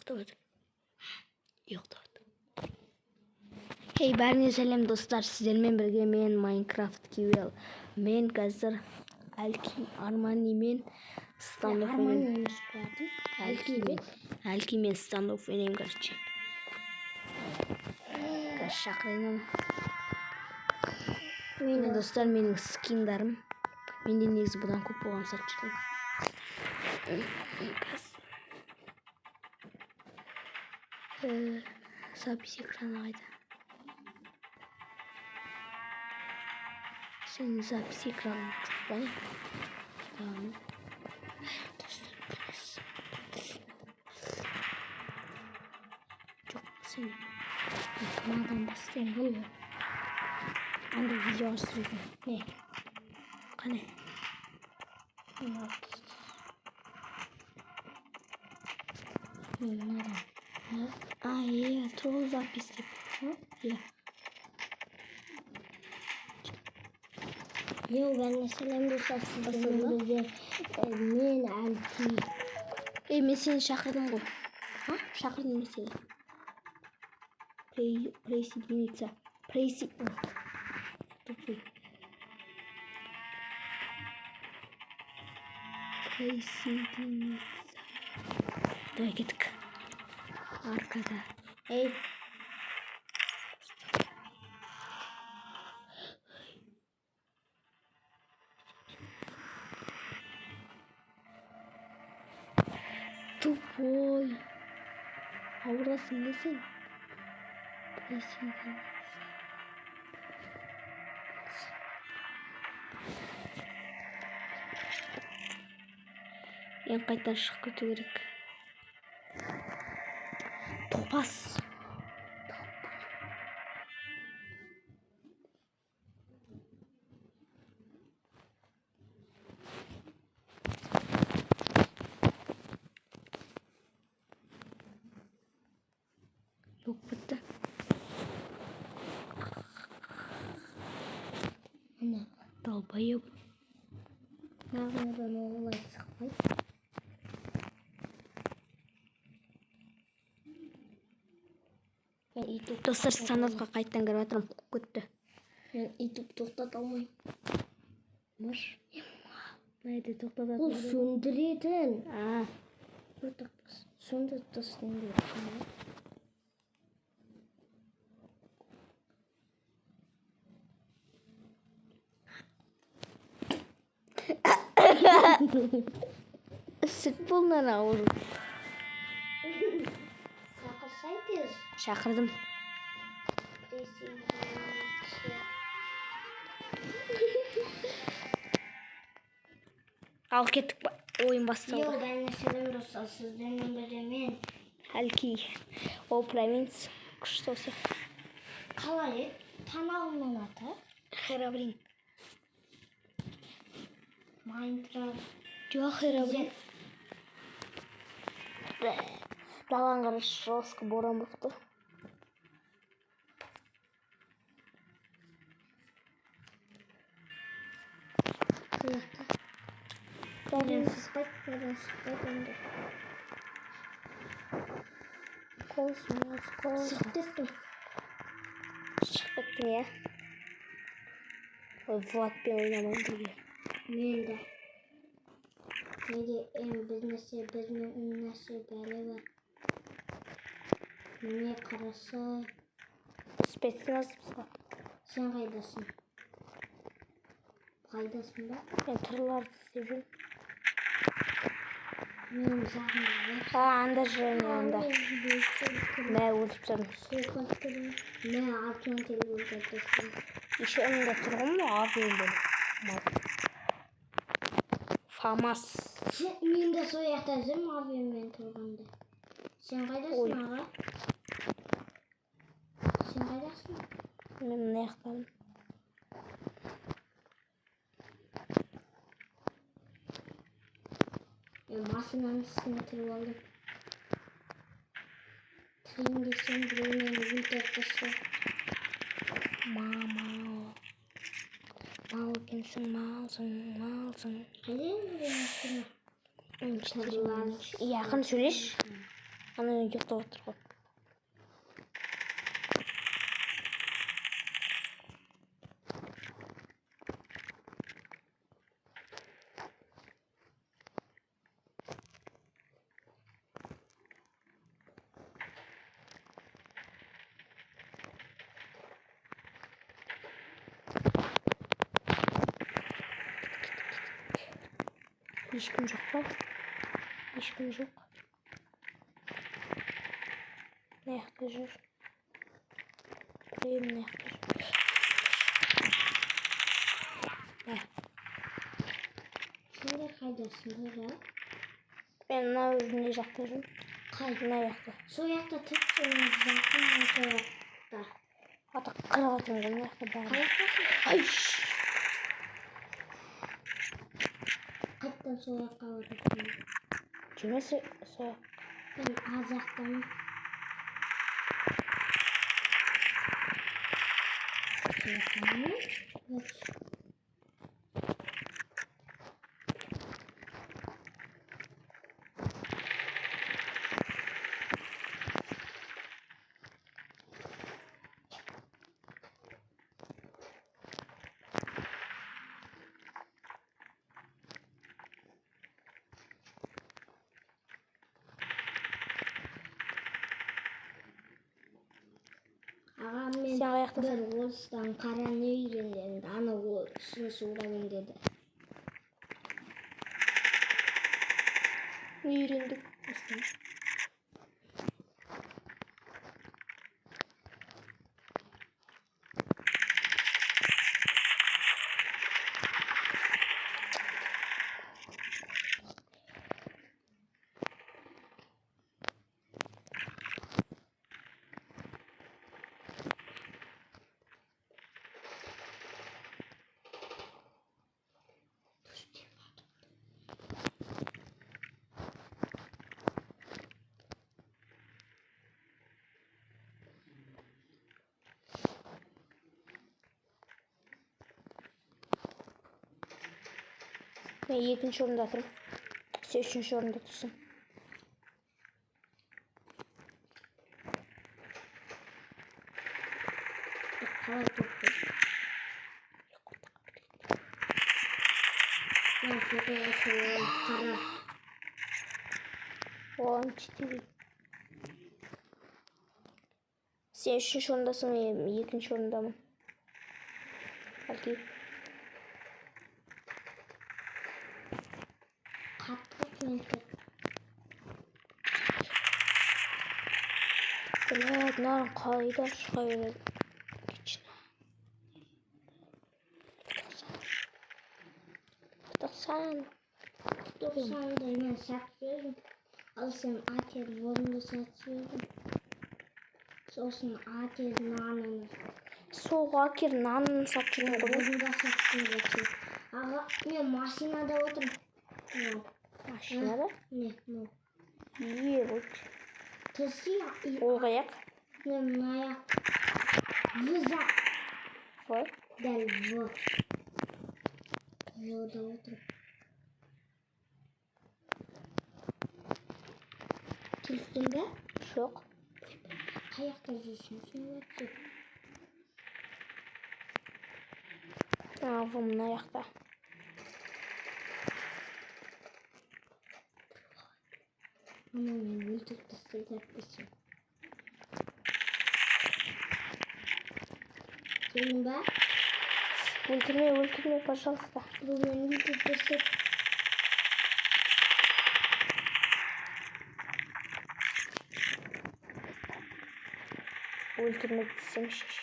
Ұйықтап жатыр, ұйықтап жатыр. Хей, бәріне сәлем, достар! Сіздермен бірге мен, Майнкрафт Кюэл. Мен қазір Әлки Арманимен Стандофф. Армани емес қоятын. Әлкимен, Әлкимен Стандофф ойнаймын. Короче, қазір шақырайын оны. Міне, достар, менің скиндарым. Менде негізі бұдан көп болған, сатып жүрген. Қазір запись экраны қайда? Сенің запись экраның жоқ па, не? Tamam. Достар, келесі. Жоқ, сен мынадан бастаймын ғой. Андай видео түсіретін. Не? Қане? Мына. Мынадан. А, иә, тұр ғой запись деп. Иә. Йоу, бәріне сәлем, достар! Сіздермен бірге мен, Әлки. Ей, мен сені шақырдым ғой. А? Шақырдым мен сені. Присоединиться. Тупой. Присоединиться. Давай, кеттік. Аркада. Ей, Тупой. Ауырасың не сен? Присоединиться. Енді қайтадан шығып кету керек. Топас. Жоқ, бітті. Мына. Долбоеб. Мынадан олай шықпайды. Мен ютуб Достар, стандартқа қайтадан кіріп жатырмын. Қуып кетті. Мен ютуб тоқтата алмаймын. Мыш. Мына жерде тоқтататын. Ол сөндіретін. А, Сөндіріп тастайын деп отырмын. Ісік бұл, мына ауру. Шақырсай тез. Шақырдым. Присоединиться. Ал, кеттік, ойын Йоу, басталды. бәріне сәлем, достар! Сіздермен бірге мен, Әлки. О, провинция. Күшті осы. Қалай еді? Каналының аты? Херобрин. Майнкрафт. Жоқ, Херобрин. Далаң қарашы, жестко боран болып тұр. Жақта. Бәрін шықпайды, бәрін шықпайды онда. Космос, космос. Шығып кеттім. Шығып кеттің, иә? Ой, Владпен ойнамаймын бірге. Мен де. Неге бір нәрсе, бір нәрсе бәле бар. Міне, қараса, Спецназ ғой. Сен қайдасың? Қайдасың ба? Мен тырларды іздеп жүрмін. Менің жағымда. А, анда жүрмін, анда. Мә, өлтіріп тастадым. Мә, артынан келіп өлтіріп тастадым. Еще анда тұрғын ғой, авенде. Фамас. Мен де сол жақта жүрмін, авиамен тұрғанда. Сен Ой. қайдасың, аға? Сен қайдасың? Мен мына жақтамын. Мен машинаның үстіне кіріп алдым. Тірейін десем, біреу мені өлтіріп тастады. Мама. Мал екенсің, малсың, малсың. Қайда енді бұл машина? Жақын сөйлеші. Ана ұйықтап отыр ғой. Ешкім жоқ па? Ешкім жоқ. Мына жақта жүр. Біреу мына жақта жүр. Мә. Сендер қайдасыңдар, а? Мен мына мына жақта жүрмін. Қай? Мына жақта. Сол жақта тұрсың, жақын сол жақта. Ата қырып жатырмын ғой мына жақта бәрі. Қай жақтасың? Ай! Қайтадан сол жаққа барасың. Жүрмесе сол. Мен а жақтамын. Сол жақтамын. Вот. Ағам, мен Сен қай жақтасың? бір орыстан қара не үйрендім. Ана үшінші уровень деді. Не үйрендік? Осыдан. Мен екінші орында тұрмын. Сен үшінші орында тұрсың. Қалай тоқты? Мен фотоға саламын, қара. Оған четыре. Сен үшінші орындасың, мен екінші орындамын. Әлки. Қатты менікі. Блядь, мынаның қайдан шыға береді? Кетші. 90. 90-ды мен сатып жібердім. Ал сен атер орынды сатып жібердің. Сосын атер нанын. Сол акер нанын сатып жүрмін ғой мен. Орында саттым деп. Аға, мен машинада отырмын. Мынау. Машинада? Міне, мынау. Е, вот. Тісі, Ол қаяқ? мен мына аяқ. В за. В. Дәл В. В-да отырмын. Келістің бе? Жоқ. Қай жақта жүрсің сен вообще? А, в мына жақта. Анау мені өлтіріп тастайды әйтпесе. Келдің бе? Өлтірме, өлтірме, пожалуйста. Бұл мені өлтіріп тастайды. Өлтірме десем шеш.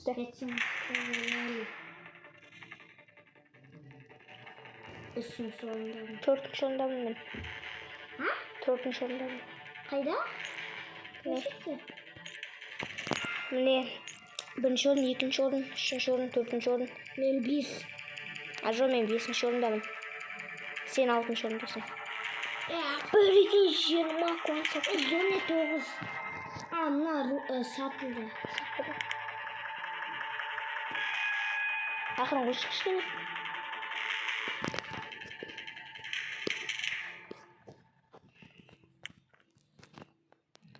Спецназ рояли. Үшінші орындамын. Төртінші орындамын мен. А? Төртінші орындамын. Қайда? Не? Көрсетші. Міне, бірінші орын, екінші орын, үшінші орын, төртінші орын. Мен бес. А, жоқ, мен бесінші орындамын. Сен алтыншы орындасың. Е, Бірге 20 коин сатып. Зона 9. А, мына сатылды. Ақырын қойшы кішкене.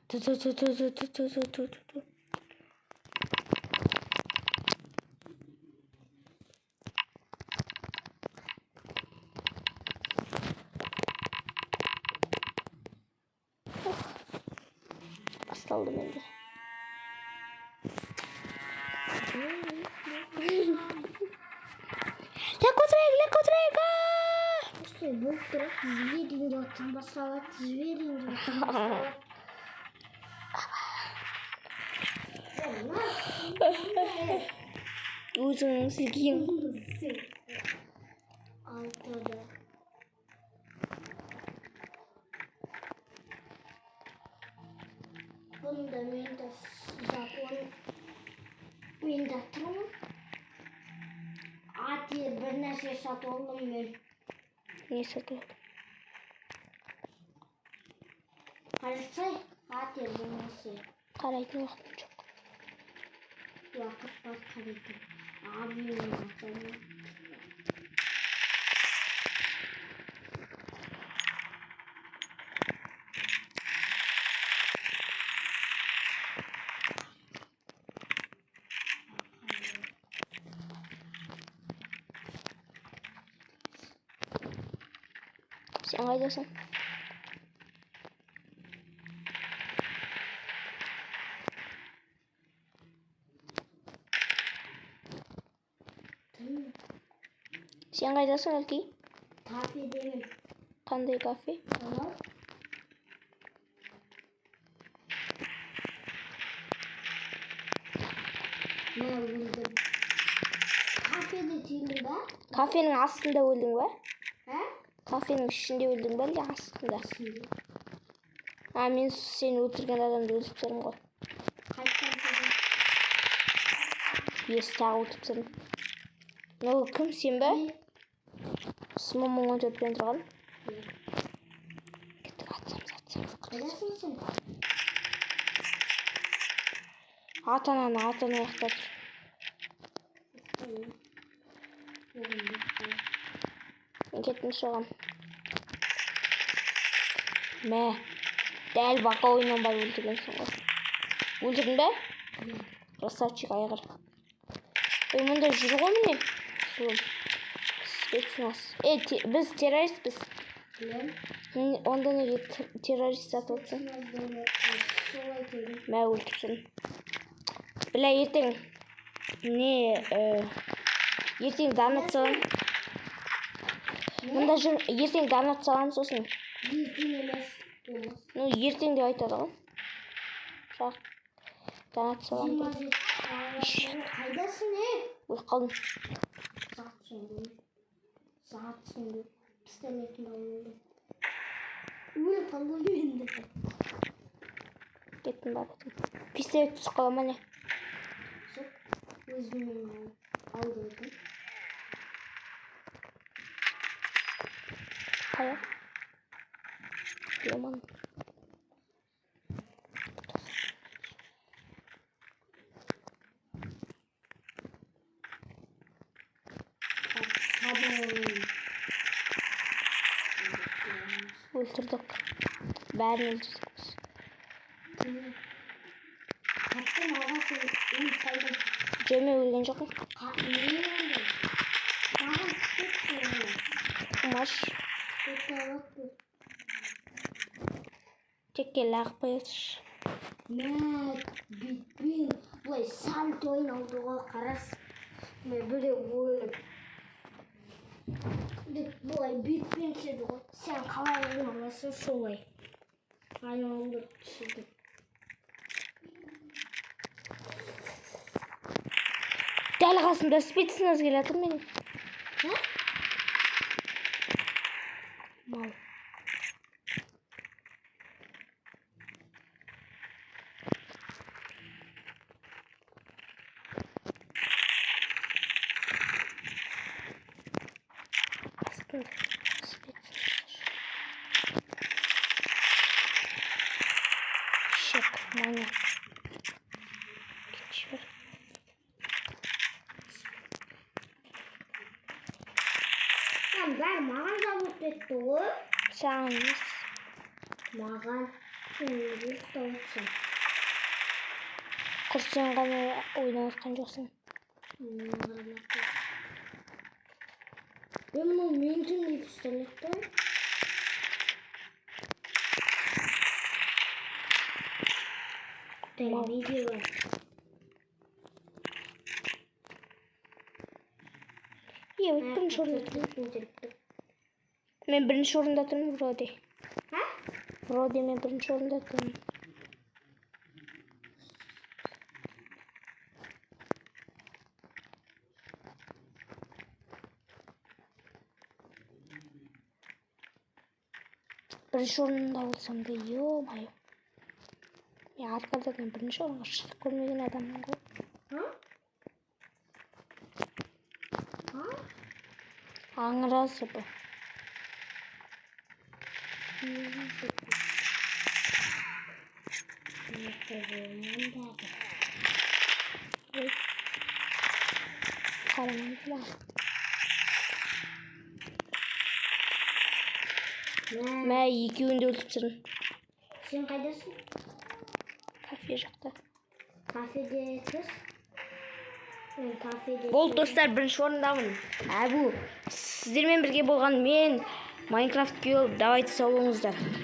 Ту ту ту ту ту ту ту ту ту ту. Басталды менде. Ләк отырайық, ләк отырайық! Осылай болып тұрады, жіберейін деп отырсаң басталады, жіберейін деп отырсаң басталады. Өзіңнің сілкиің. Алтыда. Бұнда мен де закон, мен де тұрмын. Ати бір нәрсе сатып алдым мен. Не сатып алдың? Қарасай, ати бір нәрсе. Қарайтын уақытым жоқ. Уақыт бар қарайтын. Абимен атамын. Сен қайдасың? Тым. Сен қайдасың, Әлкей? Кафедемін. Қандай кафе? Анау. Мә, өлдім. Кафеде түйдің ба? Кафенің астында өлдің ба? Ә? Кафенің ішінде өлдің ба, әлде астында? Ішінде. А, мен сені өлтірген адамды өлтіріп тастадым ғой. Қайтадан көрдім. Ес, тағы өлтіріп тастадым. Мынау кім, сен ба? Сымы 1014-пен тұрған. Кеттік, атсамыз, атсамыз. Қайдасың сен? Ат ананы, ат ана жақта тұр. Мен кеттім соған. Мә, дәл боковойынан барып өлтіргенсің ғой. Өлтірдің бе? Иә. Красавчик айғыр. Ой, мында жүр ғой міне. Сұлым. Спецназ. Е, біз террористпіз. Білем. Онда неге террорист сатып отырсың? Солай көрдім. Мә, өлтіріп тастадым. Бля, ертең не, ертең донат саламын. Мында жүр, ертең донат саламын сосын. Ертең емес. Болмас. Ну, ертең деп айтады ғой. Бірақ донат саламын. 27 сағат. Қайдасың, е? Өліп қалдым. Сағат сөндім. Сағат сөндім. Пистолетімді алып алдым. Өліп қалдым енді. Кеттім барып. Пистолет түсіп қала ма, не? Жоқ, өзімнен алдырдым. Қая? Жаман. Сабын. Өлтірдік. Бәрін өлтірдік біз. Таптым, аға, сен өліп қалдың. Жоқ, мен өлген жоқпын. Мен өлдім. Маған түспексің оны. Маш, Түспекті алады. текке лағып қоясыз. Мә, бүйтпен былай сальто ойнауды ғой, қарас. Мен біреу өліп. Деп былай бүйтпен түседі ғой. Сен қалай айналасың, солай. Айналдырып түсірді. Дәл қасымда спецназ келе жатыр менің. Ә? Мал. Астында спецназ. Шек, маньяк. Кетші бер. Маған забот етті ғой. Саған емес. Маған. Сен неге ұйықтап отырсың? Құр сен ғана ойнап жатқан жоқсың. Маған қарамай. Е, мынау менікіндей пистолет қой. Дәл неге бар? Е, бірінші орында тұрмын. Мен бірінші орында тұрмын вроде. Ha? Вроде мен бірінші орында тұрмын. Бірінші орында болсам да, ё-моё. Мен аркадан бірінші орынға шығып көрмеген адаммын ғой. Ha? Ha? Аңырасы бұл. Ой. Қарамайды маған. Мә, екеуін де өлтіріп тастадым. Сен қайдасың? Кафе жақта. Кафеде түс. Мен кафеде. Болды, достар, бірінші орындамын. Әбу, сіздермен бірге болған мен, Майнкрафт Кюл, давайте, сау болыңыздар.